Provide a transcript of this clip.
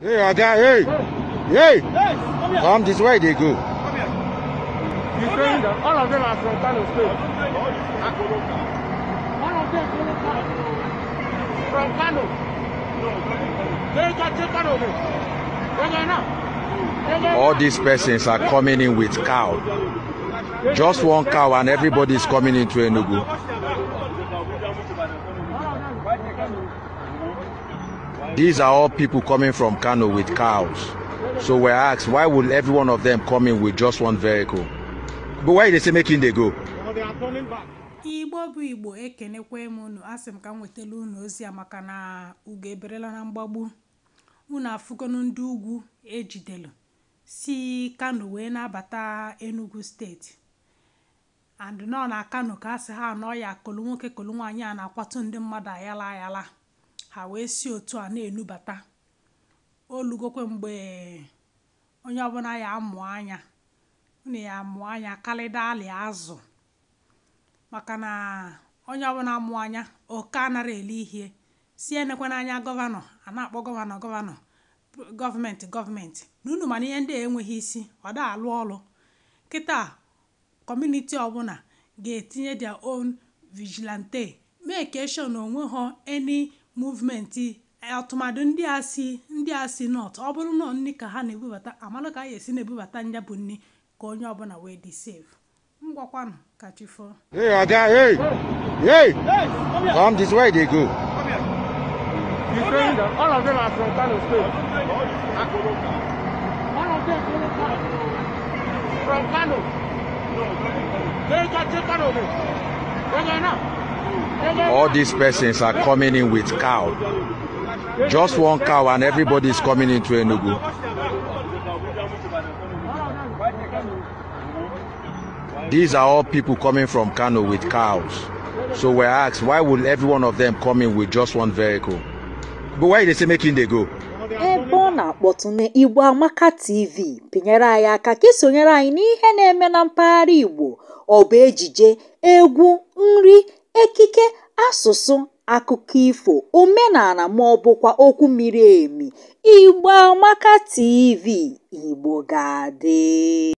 Hey, Oga, hey! Hey! Come this way they go. He's saying that all of them are from Kano State. All of them from Kano. They got to Kano. They now. All these persons are coming in with cow. Just one cow and everybody is coming into Enugu. These are all people coming from Kano with cows. So we're asked, why would every one of them come in with just one vehicle? But why they say making they go? They are turning back. Igbo bụ Igbo, ekenekwa m unu. Asị m ka m wetala unu ozi a maka na ugo eberela na mgbagbu. Unu afụgonu ndị ugwu ejidelu si Kano wee na-abata Enugu steeti, and nọ na Kano ka asị ha anọ ya kolu nwoke kolu nwaanyị a na-akwatu ndị mmadụ ayala ayala, ha wee si otu a na-enubata. Olugokwe mgbe onye ọbụla ya amụ anya, unu ya amụ anya kalịda alị azụ, maka na onye ọbụla amụ anya oke anara ele ihe si enekwana anya. Gọvanọ a na-akpọ gọvanọ, gọvanọ, gọọmenti, gọọmenti na unu, mana ihe ndị a enweghị isi, ọ da alụ ọlụ. Kịta community ọbụla ga-etinye their own vigilante, make sure na onwe ha any movement, atụmadụ ndị a si north. Ọ bụrụ na nni ka ha na-ebubata, amalụ ka a ga-esi na-ebubata nya bụ nni ka onye ọbụla wee dị safe. Ngwakwanụ, ka chi foo. Hey, Oga, hey! Hey! Come this way they go. He's saying that all of them are from Kano State. All of them from Kano. They got to Kano. They now. All these persons are coming in with cow. Just one cow and everybody is coming into Enugu. These are all people coming from Kano with cows. So we're asked, why would every one of them come in with just one vehicle? But why they say making they go? Ebe ọ na-akpọtụ na Igbo Amaka TV, pịnyere anyị aka ka isonyere anyị n'ihe na-eme na mpaghara Igbo. Ọ bụ ejije, egwu, nri, ekike, asụsụ, akụkọ ifo, omenala, ma ọ bụkwa okwu miri emi. Igbo Amaka TV, Igbo ga-adị.